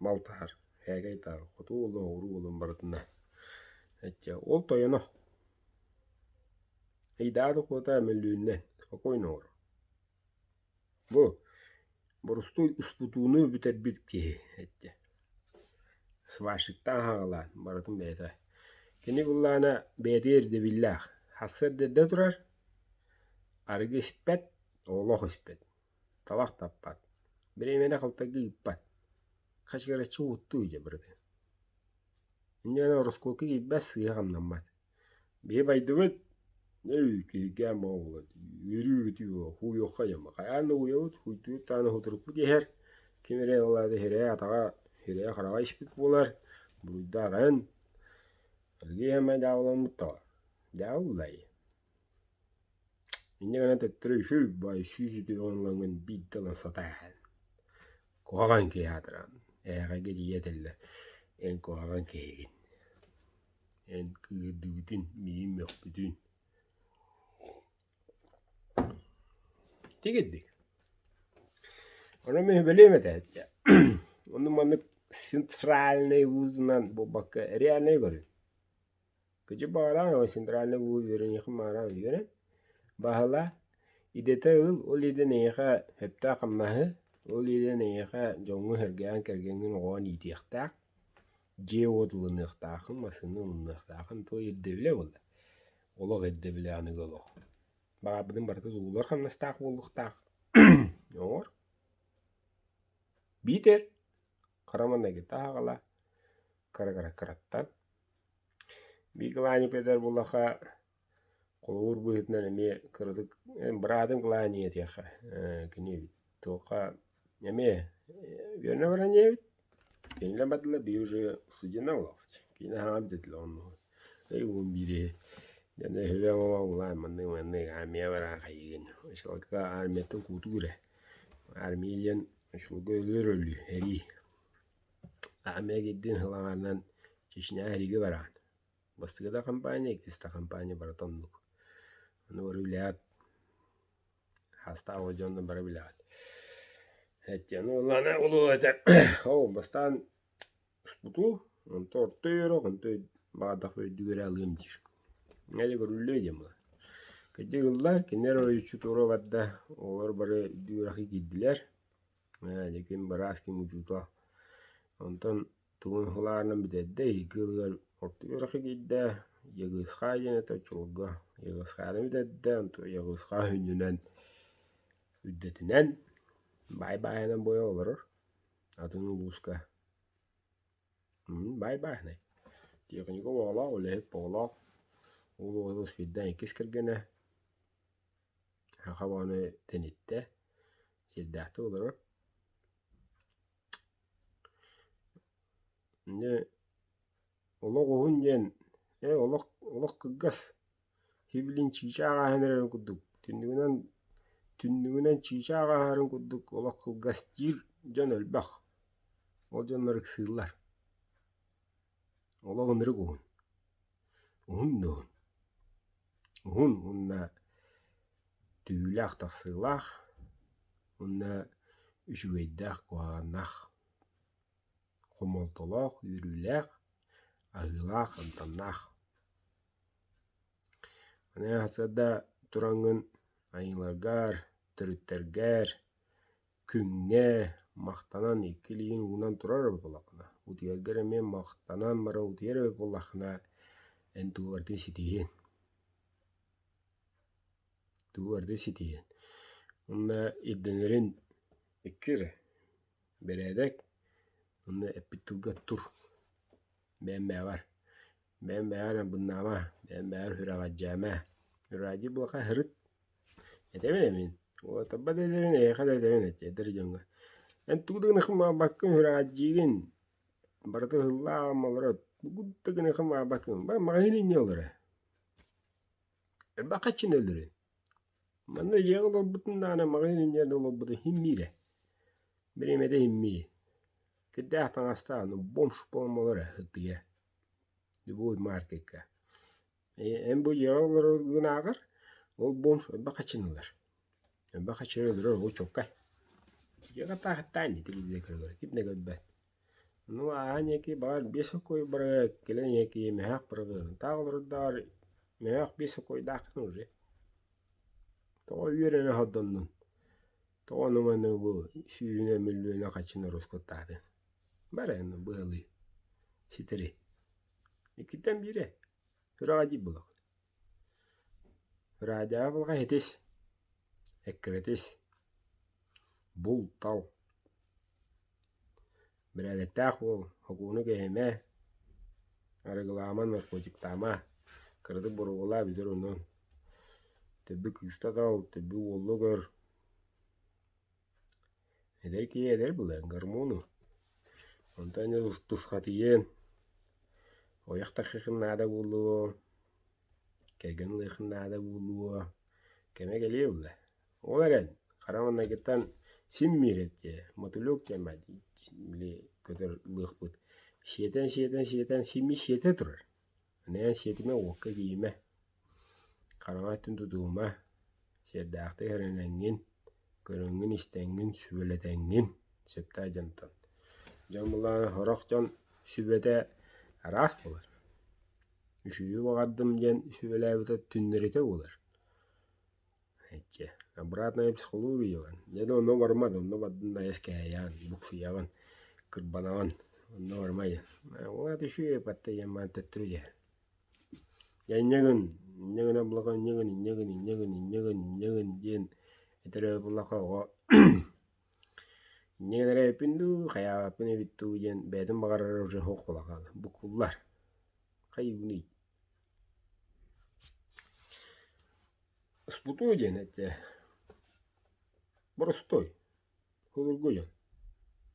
мал таһар, һээкэй таһар, хоту уолун, оҕуруу уолун барытына. Эччэ ол тойоно. Ыйдаах дохуота мөлүйүөнүнэн спокойно оҥорор. Бу боростуой успутууну бүтэрбит киһи эттэ. Сварщиктаан хаҕалаан барытын бэйэтэ. Кини былаана бэйэтигэр ирдэбиллээх. Сарсыарда эрдэ турар, арыгы испэт, олох испэт, талах таппат, бириэмэни халтайга ыыппат. Хачыгыраччы уоттуу дьэ барытын. Инньэ гынан ороскуолка киирбэт, сыыһа хамнаммат. Биһи байдыбыт, өй киһиргээн бөҕө буолан үөрүү-көтүү буолан хууйуохха дьоммут хайаан да ууйабыт, хууйтуйбут даҕаны сутурукпут иһэр, ким эрэ ол аата сирэйэ атаҕа, сирэйэ-хараҕа испит буолар, буруйдаах эн, эргий эмэ дьаабыламмыт тоҕо, дьаабыллай Инньэ гынан төттөрү үчүгэй баҕайы 100 ылаҥҥын биирдэ ылан сатааһын. Куһаҕан киһи аатыран, эһэҕэйгэ тиийэ этэллэр, эн куһаҕан киһигин Эн кыыһырдыбытын, миигин мөхпүтүн Тигирдик. Онон мин сүбэлиэм этэ Онно маннык центральнай вузунан буолбакка реальнай көрүҥ. Кыдьык баҕараан центральнай вуз үөрэниэххин баҕараан үөрэн. Баһылаа, идэтэ ыл, ол идэни эйиэхэ сөптөөх хамнаһы, ол идэни эйиэхэ дьоҥҥун-сэргэҕин, кэргэҥҥин оҕоҕун иитиэхтээх. Дьиэ-уот ылыныахтааххын, массыына ылыныахтааххын, то ирдэбилэ буолла. Олох ирдэбилэ аныгы олох. Баҕарбытыҥ барыта тулулар хамнастаах буолуохтаах. Оҥор. Биитэр хара маҥнайгыта аҕала, кыра-кыра кыраттан. Биир кылаанньык буоллахха, холобур быһыытынан эмиэ кыратык быраатым кылаанньыйа этиэххэ кини эбит. Туохха эмиэ үөрэнэ баран ийэбит кинилэр бардылар биир уже студеннар буолабыт. Кини хаҥа бүтэтилэр оннугу. Эй уон биири дьэ үһүбэм улаан маннык маннык армия баран хайыгын оччолорго армияттан куутуур ээ. Армия диэн оччолорго өлөр өлүү эрии. Армия киирдин сылаҥаанан Чечня эриигэ бараҕын. Бастакы да компания, иккис да компания барыта оннук. Ону бары билээт, саастаах дьонно бары билэҕит. Эттиэн уоллаана улуу этэ оо бастаан успутуу, онто орто үөрэх, онто баҕардах үрдүгэр алыам диир. Эдэ көрүллүө диэн буолар. Кырдьык ылла, кинилэр ойуччу туора барда, оҕолор бары үрдүк үөрэххэ киирдилэр. Ээ дьэ ким быраас, ким учуутал. Онтон Тугун уһулаарынан бүтэрдэ, иһирги ылыгар орто үөрэххэ киирдэ, Ягысхаа диэн этэ оччолорго Ягысхааны бүтэрдэ, онтон Ягысхаа сүнньүнэн үрдэтинэн баай баайынан буойа олорор. Атын улууска Баай бааһынай. Тиэхиньикэ оҕолоох, үлэһит оҕолоох. Ол оҕото успейдаан иккис кэргэнэ саха баҕаны тэниттэ, сиэрдээхтик олорор. Дьэ олох уһун диэн ээ олох олох кылгас Сибилин чыычаах ааһан эрэрин курдук түннүгүнэн түннүгүнэн чыычаах ааһарын курдук олох кылгас диир дьон элбэх. Ол дьоннор ыксыыллар. Олох ынырык уһун. Уһун да уһун. Уһун уонна түһүүлээх тахсыылаах уонна үчүгэйдээх куһаҕаннаах хомолтолоох, үөрүүлээх, аһыылаах, амтаннаах. Аны сарсыарда тураҥҥын айыыларгар, төрүттэргэр, күҥҥэ махтанан икки илиигин уунан турар эбит буоллаххына, утуйаргар эмиэ махтанан баран утуйар эбит буоллаххына, эн тугу барытын ситиһиэҥ. Тугу барытын ситиһиэҥ. Уонна ирдэнэрин икки эрэ Бэрээдэк уонна эппит тылга тур, бэйэм бэйэҕэр, бэйэм бэйэҕэр албыннаама, бэйэм бэйэҕэр сүрэҕэлдьээмэ, Радий Блоха сырыт, этэбин эмин, уотарба да этэбин, эйиэхэ да этэбин эдэр дьоҥҥо эн тугу да гыныаххын баҕарбаккын сүрэҕэлдьиигин, барыта ыһыллаан олорор, тугу да гыныаххын баҕарбаккын, бар маҕаһыын инньэ олоро, элбэх харчыны өлөрүн Манна дьиэҕэ олорбутун даҕаны маҕаһыын иннигэр да олорбутун иһиммиирэ. Бириэмэтэ иһиммиир. Кирдээх таҥастаах, ну бомж буолан эрэ сытыйа. Любой маркетка. Эн бу дьиэҕэ олороргунааҕар ол бомж элбэх харчыны ылар. Элбэх харчыны өлөрөр ол чуолкай. Дьиэҕэ таахыттаан дии телевизор көрө-көрө ким да көрбөт. Ну ааһан диэки баҕар биэс сокуой барыа, кэлэн диэки мөһөөх барыа, таах олорордоор мөһөөх биэс сокуойдааххын уже. Тоҕо үөрэнэ сордоннуҥ? Тоҕо ону-маны бу сүүһүнэн мөлүйүөнэ харчыны ороскуоттаатыҥ? Бар эн быалыы, ситэри. Иккиттэн биирэ, сүрэҕэ диир буолаҕын. Радиоҕа булҕа иһитис, эккирэтис, бул-тал. Бэрээдэктээх уол, сокуону кэһимэ, арыгылаама, наркотиктаама, кыратык боруобалаа бүтэр онон. Төбө кыыста тал, төбө уолла көр. Эдэр киһи эдэр былаан гормону. Онтон дьэ тусхатыйыан, ойох тахсыаххын наада буолуо, кэргэн ылыаххын наада буолуо, кэмэ кэлиэ буолла. Ол эрэн, хара маҥнайгыттан син биир этэ, мотылек диэн баар дии, били көтөр лыахпыт. Сиэтэн, сиэтэн, сиэтэн син биир сиэтэ турар. Аны эн сиэтимэ, уокка кииримэ, хараҥа өттүн тутуһума, сиэрдээхтик эрэнэҥҥин, көрөҥҥүн-истэҥҥин, сүбэлэтэҥҥин сөптөөх дьонтон. Дьон былаана сорох дьон сүбэтэ араас буолар. Үчүгэйи баҕардым диэн сүбэлээбитэ түннэритэ буолар. Эчэ, обратная психология диэн. Дьэ да онно барыман, онно бардын да айас кээһэйэҕин, буксуйаҕын, кырбанаҕын, онно барыма диэн. Ол аата үчүгэй батта диэн баран төттөрү түһэр. Дьэ инньэ гын, инньэ гынан булаҕын, инньэ гын, инньэ гын, инньэ гын, инньэ гын, инньэ гын диэн этэр эбит буоллахха оҕо инньэ гынар эбиппин дуу, хайаабаппын эбит дуу диэн бэйэтин баҕарара уже суох буола хаалар, буккуллар. Хайыыбыный? Спутуо диэн этэ боростуой, судургу дьон,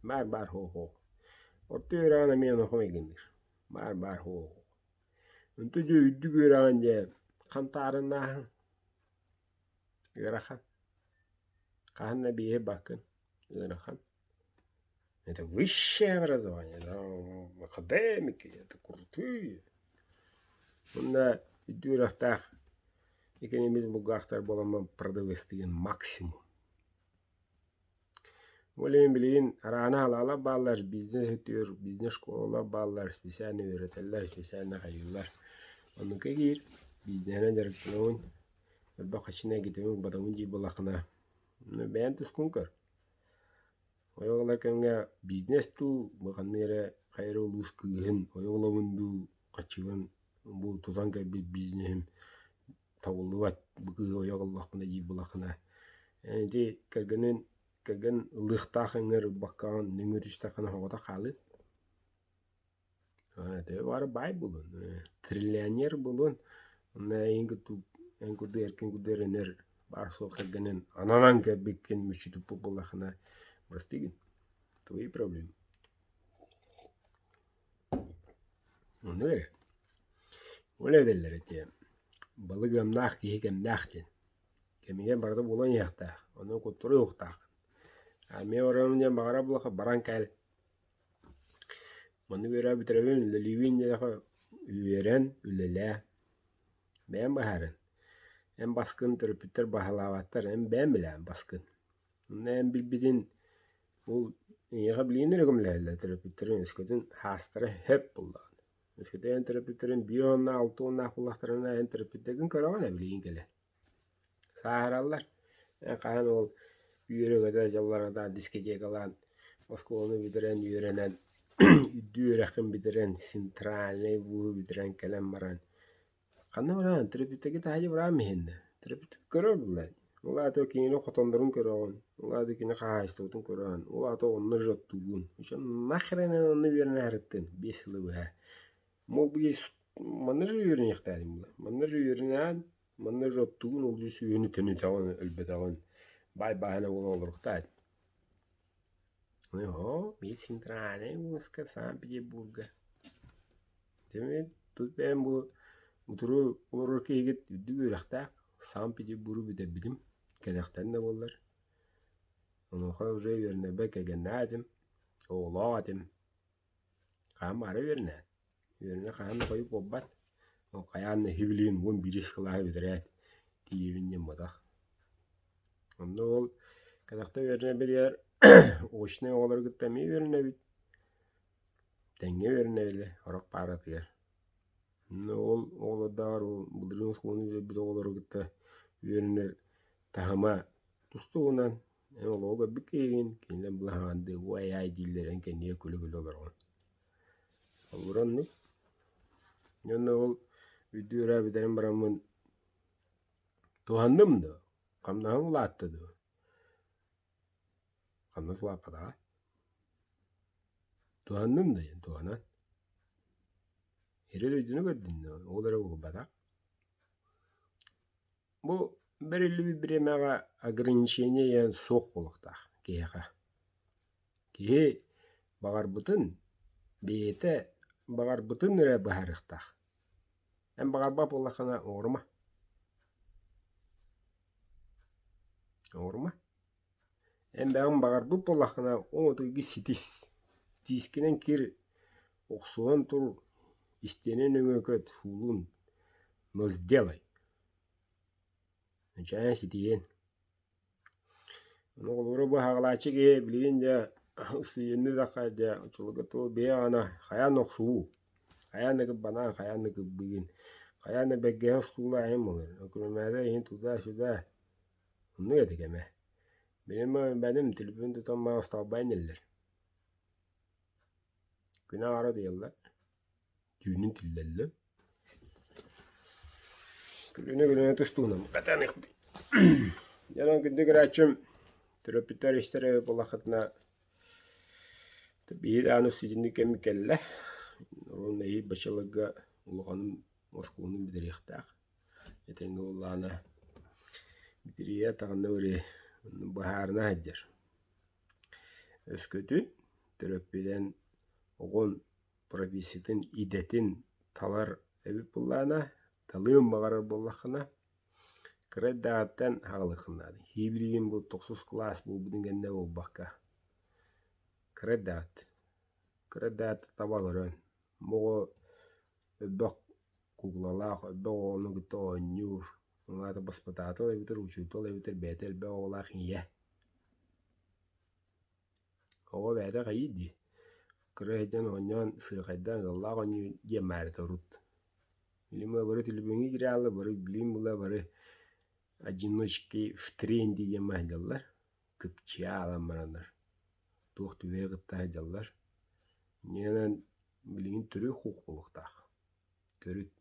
баар-баар һуох-һуох. Орто үөрэҕин эмиэ онуоха майгынныыр, баар-баар һуох-һуох. Онто дьэ үрдүк үөрэҕин дьэ хантаарыннааһын ыарахан, хаһан да биэһи баккын ыарахан. Это высшее образование, да, академики, это крутые. Уонна үрдүк үөрэхтээх экономист булгаахтар буоламмын продавецтыгын максимум. Ол иһин билигин араана халаалар бааллар, бизнес өттүгэр бизнес-школалар бааллар, специально үөрэтэллэр, специально хайыыллар. Оннука киир, бизнеһинэн дьарыктанабын, элбэх хаччыны эргитэбин, батабын диир буоллаххына, бэйэм тускун көр. Ойоҕолор кэмҥэ бизнес дуу, бу ханна эрэ хайа эрэ улуус кыыһын ойоҕолобун дуу, хаччыбын бу тутан кэлбит бизнеһим табыллыбат, бу кыыһы ойох ыллахпына диир буоллаххына, ити кэргэнин кэгэн ылыахтаах эҥэр ылбаккаҕын нөҥүө түстэххинэ соҕотох хаалыы. Төһө баҕарар баай буолуон, триллионер буолуон, онно эйигин курдук эн курдук эркин курдук эрэнэр баар-суох кэргэнин ананан кэлбиккин мүччү туппут буоллаххына бырастыы гын, твои проблемы. Оннук эрэ. Ол этэллэр ити балык ыамнаах киһи кэмнээх диэн. Кэмигэр барыта буолан иһиэхтээх, онон куттуруйуохтааххын. А эмиэ барыам диэн баҕарар буоллахха баран кэл. Маннык үөрэ бүтэрэбин, үлэлиибин диэтэххэ үөрэн, үлэлээ. Бэйэм быһаарын. Эн баскын төрөппүттэр баһылаабаттар, эн бэйэм билэҕин баскын. Онно эн билбитин ол эйиэхэ билигин эрэ көмөлөһөллөр төрөппүттэриҥ өскөтүн хаастара сөп буоллаҕына. Өскөтүн эн төрөппүттэриҥ биир уонна алта уоннаах буоллахтарына эн төрөппүттэргин көрөҕүн ээ билигин кэлэн. Сааһыраллар. Эн хаһан ол үөрэ-көтө дьоллоро дискотекалаан оскуоланы бүтэрэн үөрэнэн үрдүк үөрэххин бүтэрэн центральнай вуһу бүтэрэн кэлэн баран Ханна бараан, төрөппүттэргэ таһырдьа бараан иһиннэ. Төрөппүт көрөр булла. Ол аата кинини хотоннорун көрөҕүн, ол аата кини хаһаайыстыбатын көрөҕүн, ол аата онно жаттугун. Нахрен эн онно үөрэнэ сырыттын 5 сылы быһа. Мог бы манна же үөрэниэхтээхтин була. Манна же үөрэнээн, манна же оттугун, ол же сүөһүнү төнүтэҕин, өлбөтөҕүн, баай баайына буолан олоруохтаах. Оо, биир центральнай вузка Санкт-Петербурга. Дьэ, тут бэйэм бу утуру олорор киһигит үрдүк үөрэхтээх, Санкт-Петербуру бүтэрбитим, кэтэхтэн да буоллар. Онуоха уже үөрэнэрбэр кэргэннээх этим, оҕолоох этим. Хаһан баҕарар үөрэнэҕин. Үөрэнэ хаһан да хойут буолбат. Ол хайаан да иһи билигин 11 кылааһы бүтэрээт тиийэбин диэн буотах. Онно ол кэтэхтэн үөрэнэрбитигэр очнай оҕолору кытта эмиэ үөрэнэбит. Тэҥҥэ үөрэнэбит сорох пааратыгар. Онно ол оҕолордооҕор ол былырыын оскуоланы бүтэрбит оҕолору кытта үөрэнэр таһыма тус-туһунан эн олоҕу көрбүт киһигин, кинилэр былаһаҕандыы уай-ай дииллэр эн кэннигэр күлэ-күлэ олороҕун. Холобура оннук. Уонна ол үрдүк үөрэҕи бүтэрэн бараммын туһанным дуо? Хамнаһым улаатта дуо? Хамнас улааппатаҕа. Туһанным да диэн туһанан. Эрэл өйдөнө көрдүн дуо? Ол эрэ буолбатах. Бу бэриллибит бириэмэҕэ ограничение диэн суох буолуохтаах киһиэхэ. Киһи баҕарбытын бэйэтэ баҕарбытын эрэ быһаарыахтаах. Эн баҕарбат буоллаххына оҥорума. Оҥорума. Эн бэйэҥ баҕарбыт буоллаххына оҥотуйгу ситис. Тиискинэн кир, охсуһан тур, истиэнэ нөҥүө көт, суулун, но сделай. Чээн ситиһиэн. Оҕолору быһаҕалааччы киһи билигин дьэ сыыйынны да дьэ оччолорго туох бэйэ даҕаны хайаан да охсуһуу, хайаан да кырбанаан, хайаан да кырбыыгын, хайаан да бэргэһэ устуулаа иһин буолар, өкүлүмээтэ иһин туда-сюда оннук этэ кэмэ. Билим бэним телефон тутан баран остуолбайан иһэллэр. Күнэ аҥаара утуйаллар, түүнүн тиллэллэр. Күлүнэ-күлүнэ тустуунан хатаныахпытый. Дьэ онон күндү көрөөччүм, төрөппүттэр истэр эбит буоллаххытына биир ааны ситинник кэм кэллэ. Уонна эһиил баччаларга улаханым оскуоланы бүтэриэхтээх. Этэҥҥэ буоллаҕына бүтэрийэ таҕынна бары быһаарына сылдьар. Өскөтүн төрөппүтэн оҕон профессиятын, идэтин талар эбит буоллаҕына, талыан баҕарар буоллаххына, кыра эрдэҕиттэн аҕалыаххын наада. Хии билигин бу тохсус кылаас буолбутун кэннэ буолбакка, кыра эрдэҕиттэн, кыра эрдэҕиттэн таба көрөн, бу оҕо элбэх куклалаах, элбэх оҕону кытта оонньуур, ол аата баспытаатал эбэтэр учуутал эбэтэр бэйэтэ элбэх оҕолоох ийэ. Оҕо бэйэтэ хайыы дии, кыра сылдьан оонньоон сыахайдаан ыаллаах оонньуу диэн баарыта урут. Билим бары телефоҥҥа киирэ бары билим була бары одиночки в тренде диэн сылдьаллар, кыпчыйа аалан бараннар, туох түбэһэ кытта сылдьаллар. Инньэ билигин төрүт хуох буолуохтаах, төрүт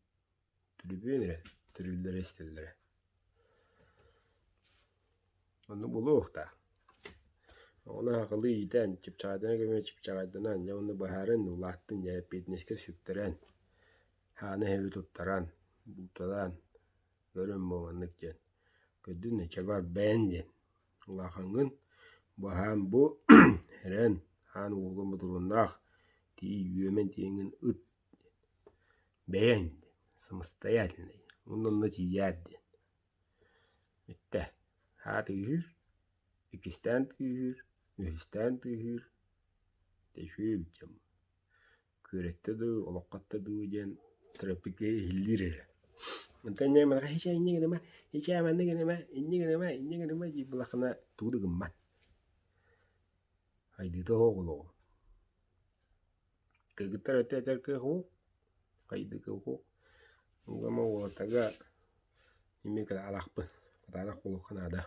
Түрүбүөн эрэ төрүүллэрэ истэллэрэ. Оннук буолуохтаах. Оҕону аҕалыы иитэн, чыпчаҕайдана көмө чыпчаҕайданан, дьэ уонна быһааран, улааттын дьэ эппиэтинэскэ сүктэрэн, хааны эһэби туттаран, булталаан, көрөн бу маннык диэн көрдүн чабар бэйэн диэн улаахаҥҥын баһаан бу эрэн хаан уолгун ботуруоннаах тии үөмэн тиийэҥҥин ыт бэйэҥ самостоятельный уонна онно тиийээр диэн Бүттэ. Аат ыыһыыр, иккистээн тыаһыыр, үһүстээн тыаһыыр, дьэ үчүгэй эбит дьон. Күөрэттэ дуу, олоххотто дуу диэн төрөппүт киһи иһиллиир эрэ. Онтон инньэ гымматаха һичээ инньэ гыныма, һичээ маннык гыныма, инньэ гыныма, инньэ гыныма диир буоллаххына тугу да гыммат. Хайдыыта суох олоҕу. Кыргыттар өттө этэр кыах уһук, хайдыы кыах уһук. Угама уолаттарга Эмиэ кытаанахпын, кытаанах буолуохха наада.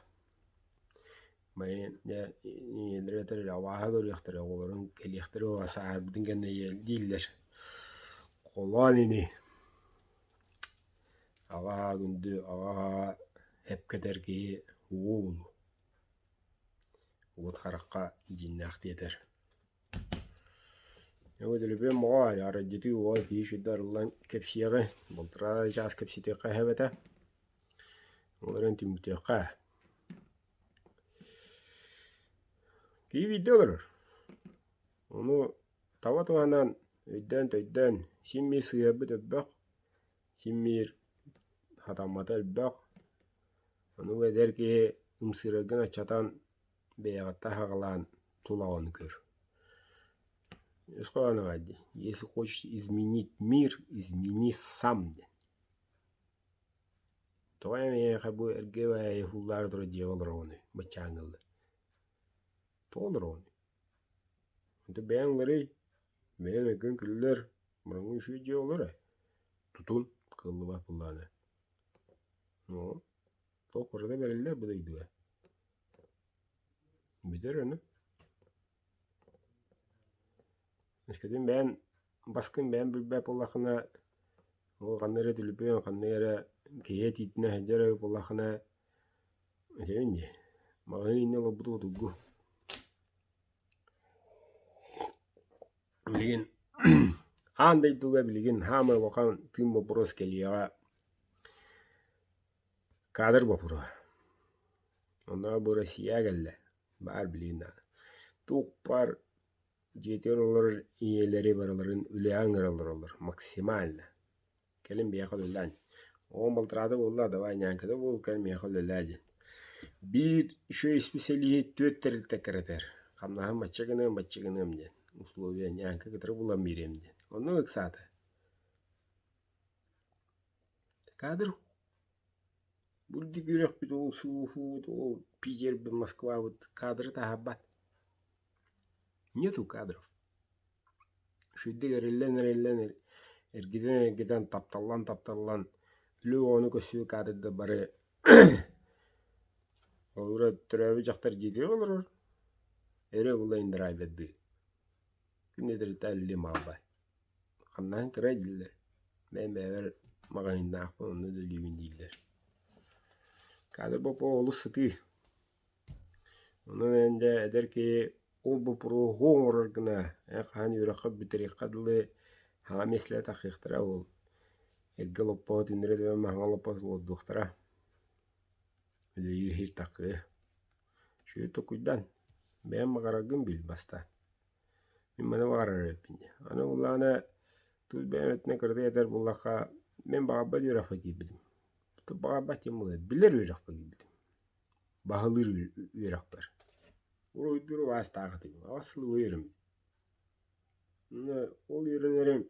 Маны дьэ ийэлэрэ этэр абааһы көрүөхтэрэ, оҕолорун кэлиэхтэрэ сааһырбытын кэннэ дииллэр. Холоон ини аҕаа күндү аҕаа эпкэтэр киһи уол улуу. Уот харахха дьиҥнээхтии этэр. Төлөпүөн моҕо арыйдьытыы уол киһи сүрдэ арыллан кэпсиэҕи, балтараа чаас кэпсэтиэххэ сөп этэ. Ол эрэн түмүктүөххэ. Киһи биирдэ олорор. Ону таба туһанан, өйдөөн-төйдөөн, син биир сыыһарбыт элбэх, син биир хатаммата элбэх. Ону эдэр киһи ымсыыраргын аччатан бэйэҕиттэн аһаҕалаан тулаҕын көр. Өс хоһооно дии Если хочешь изменить мир, измени сам диэн. Тоҕо эйиэхэ бу эргэ баайы уһуулаары турар дьиэҕэ олороҕунуй баччааҥҥыллар Тоҕо олороҕунуй? Онто бэйэҥ уларый, бэйэҥ өйгүн күллэр, муруҥҥун үчүгэй дьиэ олор ээ. Тутун, кыаллыбат буоллаҕына. Оо, туох барыта бэриллэр бу дойдуга. Бүтэр ону. Өскөтүн бэйэн баскын бэйэн билбэт буоллаххына, ол ханна эрэ түлүпүөн, ханна эрэ киһи этиитинэн сылдьар эбит буоллаххына, этэбин дии, маҕаһыын иннэ олорбут утуйгу. Билигин аан дойдуга билигин саамай улахан тыын боппуруос кэлиэҕэ Кадр боппуруоһа. Онно бу Россия кэллэ, баар билигин даҕаны. Туох баар дьиэтигэр олорор ийэлэри барыларын үлэҕэ ыҥыра олороллор максимально. Кэлин биһиэхэ үлэлээн. Оҕом балтараата буолла, давай ньээҥкэтэ буол, кэл миэхэ үлэлээ диэн. Биир үчүгэй исписэлииһи түөрт тэрилтэ кэрэтэр. Хамнаһым бачча гыныам, бачча гыныам диэн. Условия ньээҥкэ кытары булан биэриэм диэн. Онно ыксаата. Кадр Бурдук үрэхпит ол сууһуут, ол Питербит, Москвабыт кадры таһаарбат. Нету кадров. Үчүгэйдик эриллэн-эриллэн, эргитэн-эргитэн, тапталлан-тапталлан үлэ оҕону көрсүбүт кадрдар бары Холобура, төрөөбүт дьахтар дьиэтигэр олорор, эрэ була индрайвердыы. Күн эдэритэ үлэлиэм хаалбат. Хамнаһын кыра дииллэр, бэйэм бэйэбэр маҕаһыыннаахпын онно үлэлиибин дииллэр. Кадр боппуруоһа олус сытыы. Онон эн дьэ эдэр киһи ол боппуруоһу оҥорор гына эн хаһан үөрэххэ бүтэриэххэ дылы хаҥа миэстэлэр тахсыахтара ол эргэ олоппоһу түннэри түһэн маһаҥа олоппос олордуохтара. Үлэлиир иһит таххыа. Үчүгэй толкуйдан, бэйэм баҕараргын бил бастаан. Мин маны баҕарар эбиппин дии. Аны буоллаҕына тус бэйэм өттүнэн кыратык этэр буоллахха, мин баҕарбат үөрэхпэр киирбитим. Баҕарбат диэн буолар, билэр үөрэхпэр киирбитим. Баһылыыр үөрэхпэр. Уруһуйдуур убаастаах этим. Аҕыс сыл үөрэммитим. Ол үөрэнэрим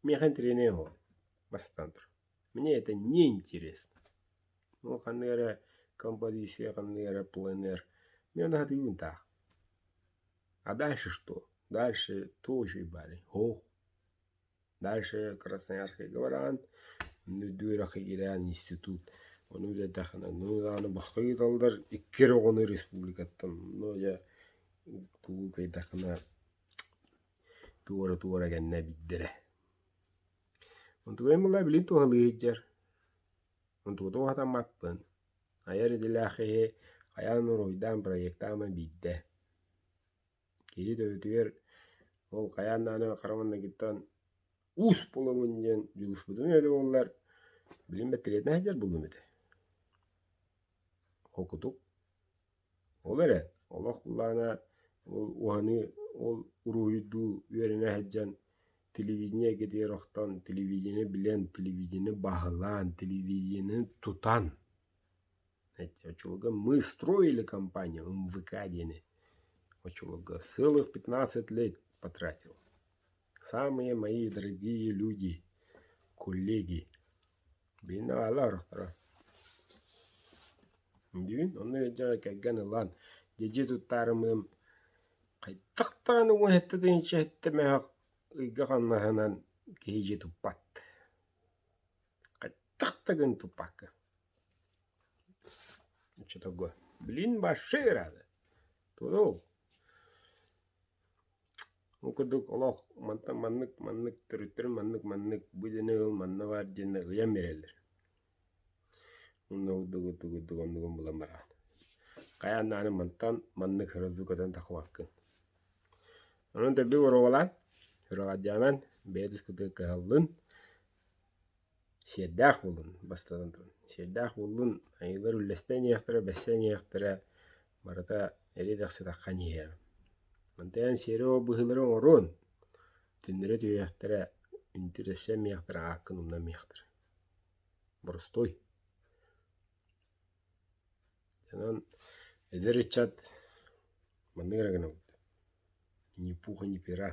миэхэ интэриэһинэй оһо бастатан туран. Мне это не интересно. Ну, ханнык эрэ композиция, ханнык эрэ пленэр. Мен сатыыбын таах. А дальше что? Дальше тоже ебали. Ох. Дальше Красноярскайга бараҕын, үрдүк үөрэххэ киирэҕин институт. Ону үлэлээтэххинэ, ну даҕаны босхо ыыталлар икки эрэ оҕону республикаттан. Ну дьэ тугу кыайдаххына туора-туора кэннэ биирдэрэ. Онтукайым буоллар билигин туһалыы сылдьар. Онтукатын уһатаммаппын. Айар идэлээх киһи хайаан уруһуйдаан проектаама биирдэ. Киһи төбөтүгэр ол хайаан даҕаны хара маҥнайгыттан уус буолабын диэн дьулуспутум эбитэ буоллар, билим бэттэлиэтинэн сылдьар буолуом этэ. Холкутук. Ол эрэ, олох былаана ол уһаныы, ол уруһуйдуу үөрэнэ сылдьан телевидение эйгэтигэр охтон, телевидение билэн, телевидение баһылаан, телевидениены тутан Оччолорго мы строили компанию МВК диэни. Оччолорго целых 15 лет потратил. Самые мои дорогие люди, коллеги. Билин аҕалар Бүгүн онно дьэ кэргэн ылан, дьиэ туттаарымыым хайдах даҕаны 17 тыһыынча сэттэ мөһөх ыйга хамнаһынан киһи дьиэ туппат. Хайдах да гын туппакка. Оччотого блин вообще рада. Тудул. Ол курдук олох мантан маннык маннык төрүттэрим маннык маннык бу идэни ыл манна баар диэн ыйан биэрэллэр. Онно курдук курдук курдук оннугун булан бараҕын. Хайаан даҕаны мантан маннык сразу көтөн тахсыбаккын. Онон төрдү боруобалаан, сүрэҕэлдьээмэн, бэйэ тускутугар кыһаллын, Сиэрдээх буоллун, бастатан туран, сиэрдээх буоллун, айыылар үллэстэн иһиэхтэрэ, бэссэн иһиэхтэрэ, барыта эриэ-дэхси таххан иһиэҕэ. Мантан сиэри ол быһыылары оҥоруон, түннэрэ түһүөхтэрэ, үнтү өссө эмиэхтэрэ, ааккын умнан иһиэхтэрэ. Боростуой. Онон эдэр ыччат маннык эрэ гынабыт. Ни пуха, ни пера.